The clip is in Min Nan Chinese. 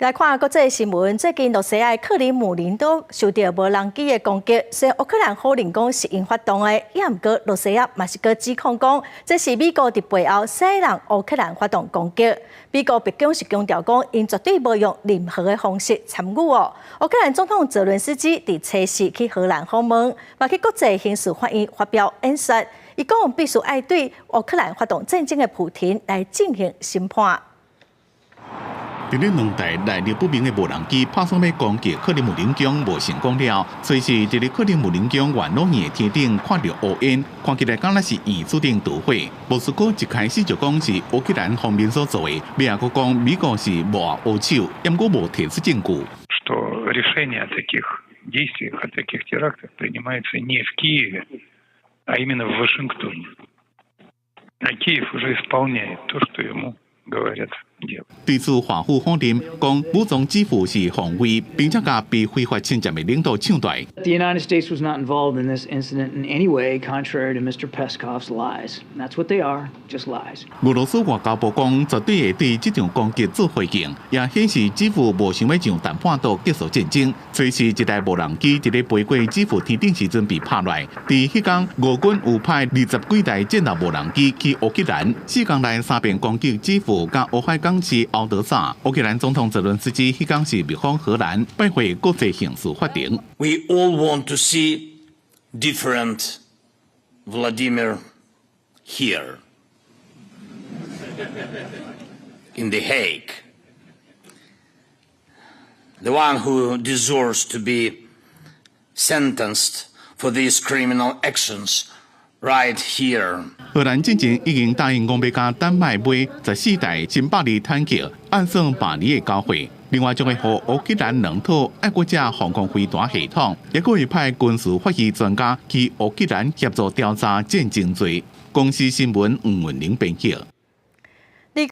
來看國際新聞，最近羅西亞克里姆林宮受到無人機的攻擊，雖然烏克蘭否認講是𪜶發動的，也毋過羅西亞嘛是閣指控講，這是美國佇背後使人烏克蘭發動攻擊。美國白宮是強調講，𪜶絕對無用任何的方式參與哦。烏克蘭總統澤倫斯基佇初四去荷蘭訪問，嘛去國際刑事法院發表演說，伊講必須愛對烏克蘭發動戰爭的普廷來進行審判。佇咧兩台來歷不明的無人機拍算欲攻擊克里姆林宮無成功了，隨時佇咧克里姆林宮元老院的天頂看著烏煙，看起來敢若是椅子頂導火。莫斯科一開始就講是烏克蘭方面所做的，尾仔閣講美國是幕後烏手，毋過無提出證據。 Что решение о таких действиях, о таких терактах принимается не в Киеве, а именно в Вашингтоне. А Киев уже исполняет то, что ему говорят делать. 對此，華府否認講武裝基輔是防衛，並且共被非法侵佔的領土搶奪。 The United States was not involved in this incident in any way, contrary to Mr. Peskov's lies. That's what they are, just lies. 俄羅斯外交部講，絕對會對這場攻擊做回應，也顯示基輔無想欲上談判桌結束戰爭。隨時一台無人機佇咧飛過基輔天頂時陣被拍落來。佇彼工，俄軍有派20幾台戰鬥無人機去烏克蘭，4工內三遍攻擊基輔佮烏海港市敖德薩。烏克蘭總統澤倫斯基彼工是密訪荷蘭，拜會國際刑事法庭。 We all want to see different Vladimir here in The Hague, the one who deserves to be sentenced for these criminal actions right here. 荷蘭進前已經答應講欲共丹麥買14台新百二坦克，按算明年會交貨。另外，將會予烏克蘭兩套愛國者防空飛彈系統，也閣會派軍事法醫專家去烏克蘭協助調查戰爭罪。公視新聞吳文玲編輯。